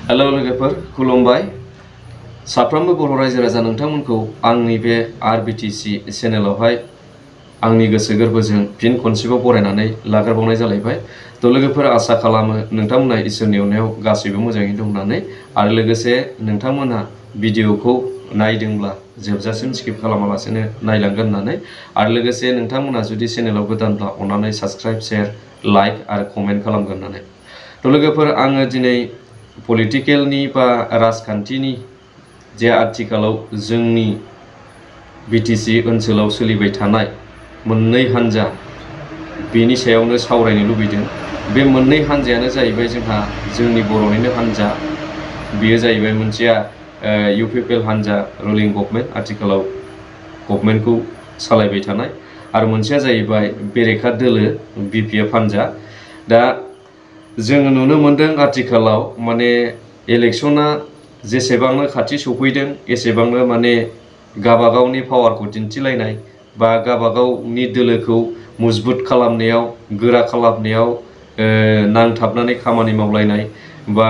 Hello लोगोफोर खुलुमबाय साफ्रोमबो बर' रायजो राजा नोंथांमोनखौ आंनि बे आरबिटिसि चेनेलावहाय आंनि गोसो गोरबोजों फिन खनसेबाव बरायनानै लाग्रोबावनाय जालायबाय। थ' लोगोफोर आसा खालामो नोंथांमोना इसोरनि अननायाव गासैबो मोजाङै दं होननानै आरो लोगोसे नोंथांमोना भिडिअखौ नायदोंब्ला जोबजासिम स्किप खालामालासेनो नायलांगोन होननानै आरो लोगोसे नोंथांमोना जुदि चेनेलाव गोदानब्ला अननानै साबस्क्राइब शेयार लाइक आरो कमेन्ट खालामगोन होननानै। थ' लोगोफोर आङो दिनै पलिटिकेलनि बा राजखान्थिनि जे आथिखालाव जोंनि बिटिसि ओनसोलाव सोलिबाय थानाय मोननै हान्जा बेनि सायावनो सावरायनो लुबैदों। बे मोननै हान्जायानो जाहैबाय जोंहा जोंनि बर'निनो हान्जा, बेयो जाहैबाय मोनसेया इउपिपिएल हान्जा रुलिं गभर्नमेन्ट आथिखालाव गभर्नमेन्टखौ सालायबाय थानाय आरो मोनसेया जाहैबाय बेरेखा दोलो बिपिएफ हान्जा। दा जोङो नुनो मोनदों आथिखालाव माने इलेक्शना जेसेबांनो खाथि सफैदों एसेबांनो माने गावबागावनि पावारखौ दिन्थिलायनाय बा गावबागावनि दोलोखौ मजबुत खालामनायाव गोरा खालामनायाव नांथाबनानै खामानि मावलायनाय बा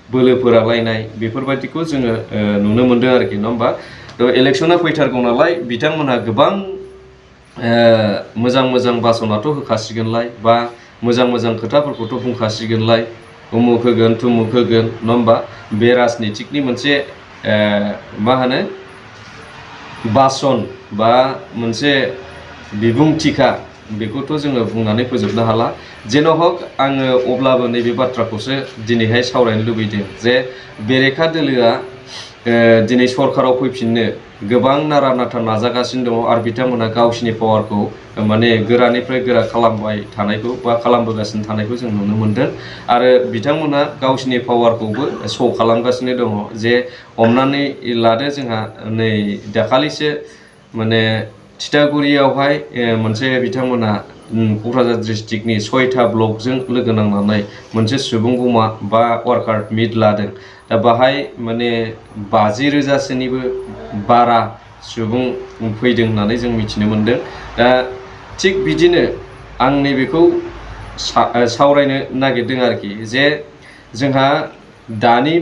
बोलो फोरालायनाय बेफोरबायदिखौ जोङो नुनो मोनदों आरोखि, नङा होमबा? थ' इलेक्शना फैथारगौ नालाय बिथांमोनहा गोबां मोजां मोजां भाषणाथ' होखासिगोनलाय बा मोजां मोजां खोथाफोरखौथ' बुंखासिगोनलाय, उमुक होगोन तुमुक होगोन, नङा होमबा? बे राजनितिकनि मोनसे मा होनो भाषण बा मोनसे बिबुंथिखा, बेखौथ' जोङो बुंनानै फोजोबनो हाला। जेन' हक आङो अब्लाबो नैबे बाथ्राखौसो दिनैहाय सावरायनो लुबैदों जे बेरेखा दोलोआ दिनै सरकाराव फैफिननो गोबां नारा नाथा नाजागासिनो दङ आरो बिथांमोना गावसिनि पावारखौ माने गोरानिफ्राय गोरा खालामबाय थानायखौ बा खालामबोगासिनो थानायखौ जों नुनो मोनदों आरो बिथांमोना गावसिनि पावारखौबो श' खालामगासिनो दङ। जे हमनानै लादो जोंहा नै दाखालिसो माने थिथागुरियावहाय मोनसे बिथांमोना क'क्राझार डिस्ट्रिक्टनि 6था ब्लकजों लोगो नांनानै मोनसे सुबुं गमा बा वार्कार मिट लादों। दा बाहाय माने 50,000सोनिबो बारा सुबुं फैदों होननानै जों मिथिनो मोनदों। दा थिग बिदिनो आं नैबेखौ सावरायनो नागिरदों आरोखि जे जोंहा दानि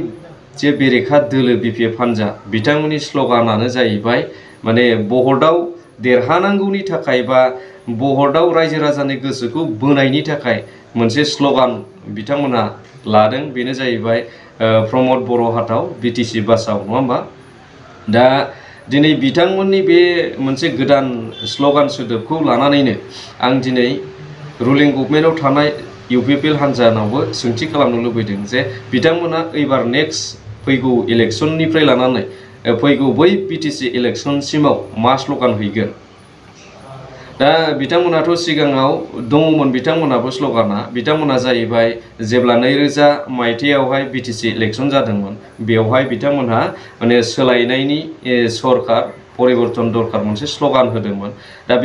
जे बेरेखा दोलो बिपिएफ हान्जा बिथांमोननि स्ल'गानानो जाहैबाय माने बहर्तआव देरहानांगौनि थाखाय बा बहर्तआव रायजो राजानि गोसोखौ बोनायनि थाखाय मोनसे स्ल'गान बिथांमोनहा लादों, बेनो जाहैबाय प्रमद बर' हाथाव बिटिसि बासाव, नङा होमबा? दा दिनै बिथांमोननि बे मोनसे गोदान स्ल'गान सोदोबखौ लानानैनो आं दिनै रुलिं गभर्नमेन्टआव थानाय इउपिपिएल हान्जानावबो सोंथि खालामनो लुबैदों जे बिथांमोना एबार नेक्स्ट फैगौ इलेक्शननिफ्राय लानानै फैगौ बै बिटिसि इलेक्शनसिमाव मा स्ल'गान हैगोन। दा बिथांमोनाथ' सिगाङाव दङमोन बिथांमोनाबो स्ल'गाना, बिथांमोना जाहैबाय जेब्ला 2000 मायथाइयावहाय बिटिसि इलेक्शन जादोंमोन बेवहाय बिथांमोनहा माने सोलायनायनि सरकार परिबर्तन दरकार मोनसे स्ल'गान होदोंमोन। दा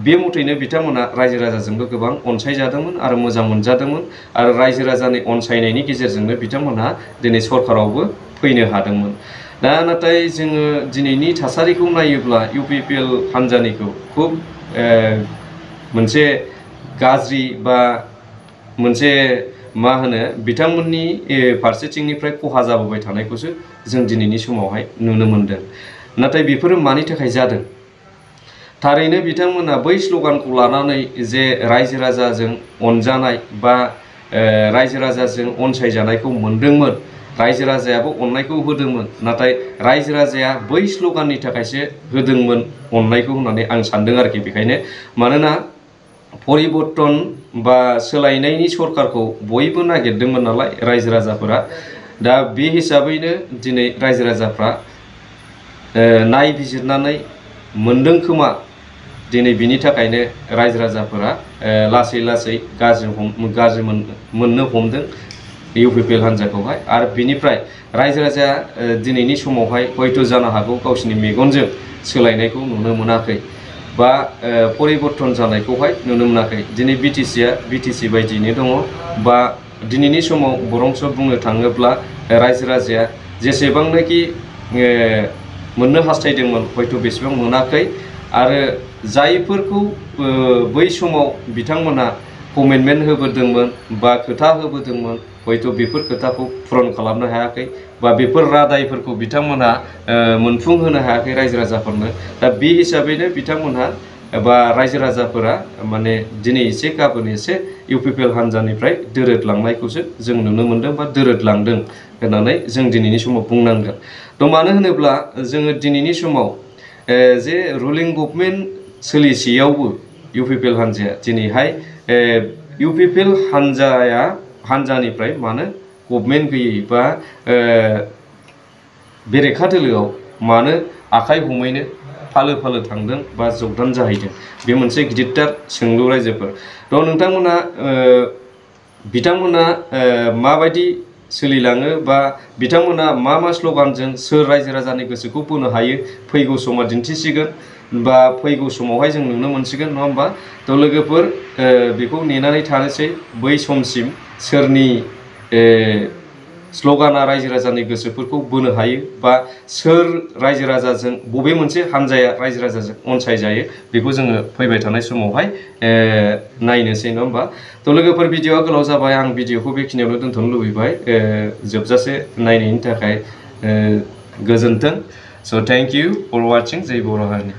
बे मथैनो बिथांमोना रायजो राजाजोंबो गोबां अनसायजादोंमोन आरो मोजां मोनजादोंमोन आरो रायजो राजानि अनसायनायनि गेजेरजोंनो बिथांमोनहा दिनै सरकारावबो फैनो हादोंमोन। दा नाथाय जोङो दिनैनि थासारिखौ नायोब्ला इउपिपिएल हान्जानिखौ खुब मोनसे गाज्रि बा मोनसे मा होनो बिथांमोननि फारसेथिंनिफ्राय खहा जाबोबाय थानायखौसो जों दिनैनि समावहाय नुनो मोनदों। नाथाय बेफोरो मानि थाखाय जादों? थारैनो बिथांमोना बै स्ल'गानखौ लानानै जे रायजो राजाजों अनजानाय बा रायजो राजाजों अनसायजानायखौ मोनदोंमोन, रायजो राजायाबो अननायखौ होदोंमोन, नाथाय रायजो राजाया बै स्ल'गाननि थाखायसो होदोंमोन अननायखौ होननानै आं सानदों आरोखि। बेखायनो मानोना परिबर्तन बा सोलायनायनि सरकारखौ बयबो नागिरदोंमोन नालाय रायजो राजाफोरा, दा बे हिसाबैनो दिनै रायजो राजाफ्रा नायबिजिरनानै मोनदों खोमा, दिनै बिनि थाखायनो रायजो राजाफोरा लासै लासै गाज्रि मोननो हमदों इउपिपिएल हान्जाखौहाय आरो बिनिफ्राय रायजो राजाया दिनैनि समावहाय हयथ' जानो हागौ गावसिनि मेगनजों सोलायनायखौ नुनो मोनाखै बा परिबर्तन जानायखौहाय नुनो मोनाखै। दिनै बिटिसिआ बिटिसि बायदियैनो दङ बा दिनैनि समाव बरंस बुंनो थाङोब्ला रायजो राजाया जेसेबांनाखि मोननो हास्थायदोंमोन हयथ' बेसेबां मोनाखै आरो जायफोरखौ बै समाव बिथांमोना कमिटमेन्ट होबोदोंमोन बा खोथा होबोदोंमोन हयथ' बेफोर खोथाखौ पुरन खालामनो हायाखै बा बेफोर रादायफोरखौ बिथांमोनहा मोनफुंहोनो हायाखै रायजो राजाफोरनो। दा बे हिसाबैनो बिथांमोनहा बा रायजो राजाफोरा माने दिनै एसे गाबोन एसे इउपिपिएल हान्जानिफ्राय दोरोदलांनायखौसो जों नुनो मोन्दों बा दोरोदलांदों होननानै जों दिनैनि समाव बुंनांगोन। थ' मानो होनोब्ला जोङो दिनैनि समाव जे रुलिं गभर्नमेन्ट सोलिसेयावबो इउपिपिएल हान्जाया दिनैहाय इउपिपिएल हान्जानिफ्राय मानो गभर्नमेन्ट गैयै बा बेरेखा दोलोआव मानो आखाइ हमैनो फालो फालो थांदों बा जगदान जाहैदों, बे मोनसे गिदिरथार सोंलु रायजोफोर। थ' बिथांमोना माबायदि सोलिलाङो बा बिथांमोना मा स्ल'गानजों सोर रायजो राजानि गोसोखौ बोनो हायो फैगौ समा दिन्थिसिगोन बा फैगौ समावहाय जों नुनो मोनसिगोन, नङा होमबा? थ' लोगोफोर बेखौ नेनानै थानोसै बै समसिम सोरनि स्ल'गाना रायजो राजानि गोसोफोरखौ बोनो हायो बा सोर रायजो राजाजों बबे मोनसे हान्जाया रायजो राजाजों अनसायजायो बेखौ जोङो फैबाय थानाय समावहाय नायनोसै, नङा होमबा? थ' लोगोफोर भिडिअ'आ गोलाव जाबाय, आं भिडिअ'खौ बेखिनियावनो दोनथ'नो लुबैबाय। जोबजासे नायनायनि थाखाय गोजोन्थों। स' थेंक इउ फर वाचिं। जय बर' हारिनि।